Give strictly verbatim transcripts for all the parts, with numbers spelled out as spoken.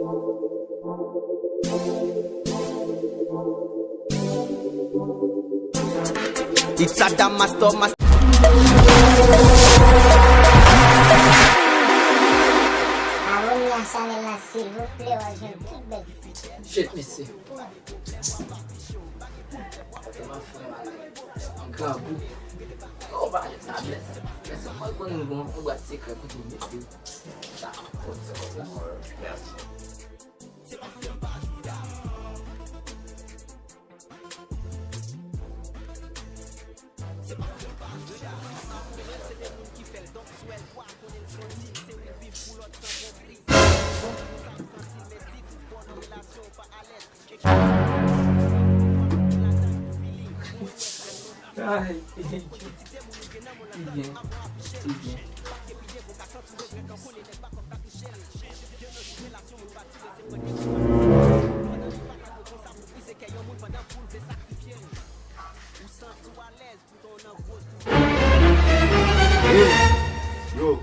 It's a Damastor mas- Abòne a chanèl la silvouplè, w ap jwenn tout bèl. Shit, mesye. Sa fè m ap fè malad. Grangou. Oh, pa jwenn sa, blèz. Blèz, mwen konn yon, yon bwat sekrè kote w mete. Sa, konn sa, konn sa. Mèsi. Ay, ki byen, ki byen. Yo.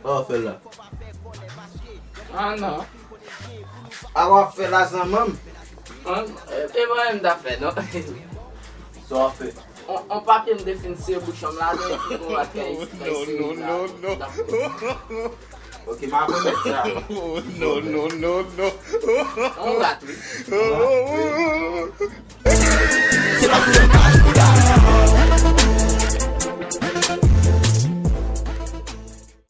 Sa w ap fè la? Ah non. A w ap fè la zanmanm? An, e, e pa menm ta fè non. Sa w ap fè? On, on papye m te fin sere bouch m ladan epi gon rat kay kay sere la. Non, non, non, non. Ok, m a remèt sa. Oh, non, non, non, non. On rat wi. Se pa